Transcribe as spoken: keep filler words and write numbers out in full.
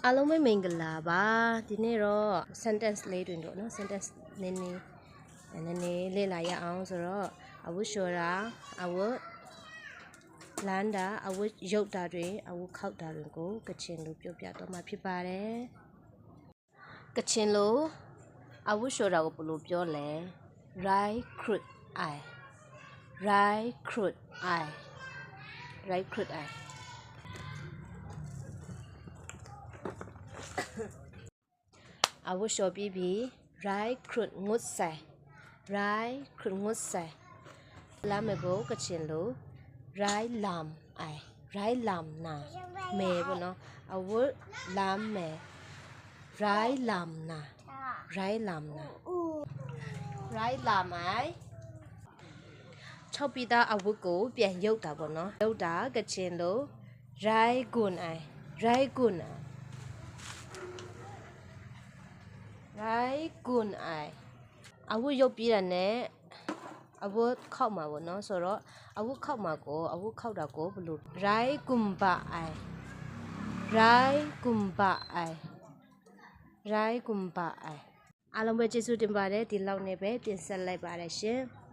အားလုံးပဲမင်္ဂလာပါ။ ဒီနေ့တော့ sentence လေးတွင်တော့နော် sentence နည်းနည်းနည်းနည်းလေ့လာရအောင်ဆိုတော့ အဝတ်လျှော်တာ၊ အဝတ်လမ်းတာ၊ အဝတ်ရုပ်တာတွင်၊ အဝတ်ခေါက်တာတွင်ကိုကချင်လိုပြောပြတော့မှာဖြစ်ပါတယ်။ ကချင်လိုအဝတ်လျှော်တာကိုဘယ်လိုပြောလဲ။ ရိုင်းခရုတ်အိုင်၊ ရိုင်းခရုတ်အိုင်၊ ရိုင်းခရုတ်အိုင်။ အဝတ်လျှော်ပြီးပြီ။ ရိုင်းခရုတ်ငုတ်ဆိုင်၊ ရိုင်းခရုတ်ငုတ်ဆိုင်။ လမ်းမယ်ကိုကချင်လိုရိုင်းလမ်အိုင်၊ ရိုင်းလမ်နာမယ်ပေါ့နော်။ အဝတ်လမ်းမယ်၊ ရိုင်းလမ်နာ၊ ရိုင်းလမ်နာ၊ ရိုင်းလမ်အိုင်။ ချုပ်ပြီးသားအဝတ်ကိုပြန်ရုပ်တာပေါ့နော်။ ရုပ်တာကချင်လိုရိုင်းကွန်အိုင်၊ ရိုင်းကွန်အိုင်၊ ရိုင်းကွန်အိုင်။ အဝတ်ရုပ်ပြီးတာနဲ့အဝတ်ခေါက်မှာပေါ့နော်။ ဆိုတော့အဝတ်ခေါက်မှာကို၊ အဝတ်ခေါက်တာကိုဘယ်လို၊ ရိုင်းကွန်ဘအိုင်၊ ရိုင်းကွန်ဘအိုင်၊ ရိုင်းကွန်ဘအိုင်။ အားလုံးပဲကျေးဇူးတင်ပါတယ်။ ဒီလောက်နဲ့ပဲတင်ဆက်လိုက်ပါတယ်ရှင်။